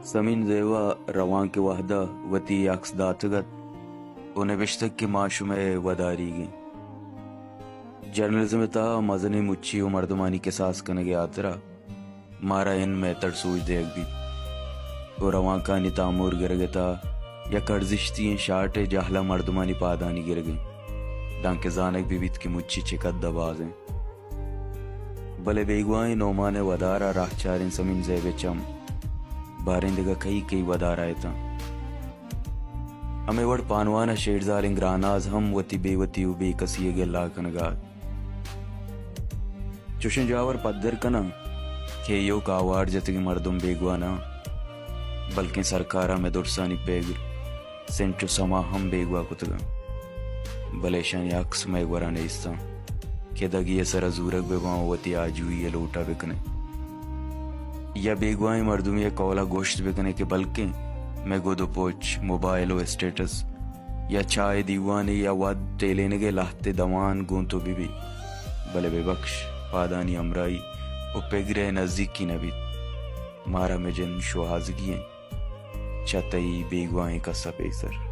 سمین زیبا روانک ءِ وھد ءَ وتی عکس داتگ اَت ءُ نبشتگ کہ ما شمئے وداریگ ایں۔ جرنلزم ءِ تہا مزنیں مچی ءُ مردمانی کساس کنگ ءِ ھاترا مارا انمے تڑ سوج دیگ بیت ءُ روانکانی تامور گرگ ءِ تہا یک ارزشتی ئیں شاٹ ءِ جہل ءَ مردمانی پادانی گرگ اِنت، دانکہ زانگ بہ بیت کہ مچی چہ قد ءَ باز اِنت۔ بلے بیگواھیں نعمان ءِ ودار ءَ راہ چاریں سمین زیب ءِ چم باریں دگہ کئی کئی ودار ءَ اتاں۔ ھمے وڑ پانوان ءَ شیرزالیں گراناز ھم وتی بے وتی ءُ بے کسی ءِ گلہ ءَ کنگ ءَ اَت۔ چوشیں جاور پدر کناں کہ ایوک آوار جتگیں مردم بیگواہ نہ اَنت، بلکیں سرکار ءَ مئے درسانی پگر، سنٹ ءُ سما ھم بیگواہ کتگ اَنت، بلے ایشانی عکس مئے گورا نیست اَنت کہ دگے ءِ سرا زورگ بہ باں ءُ وتی آجوئی ءِ لوٹ ءَ بہ کنیں۔ یا بیگواھیں مردمے ءِ قول ءَ گوشت بہ کنیں کہ بلکیں مئے گد ءُ پوچ، موبائل ءُ اسٹیٹس، یا چاہ ءِ دیوانے یا وھد ٹیلینگ ءِ لھتے دوان گوں تو بہ بی، بلے بہ بکش، پادانی ھمراھی ءُ پگر ءِ نزیکی نہ بیت۔ مارا مئے جند شوھازگی اِنت چہ تئی بیگواھیں کس ءَ پیسر۔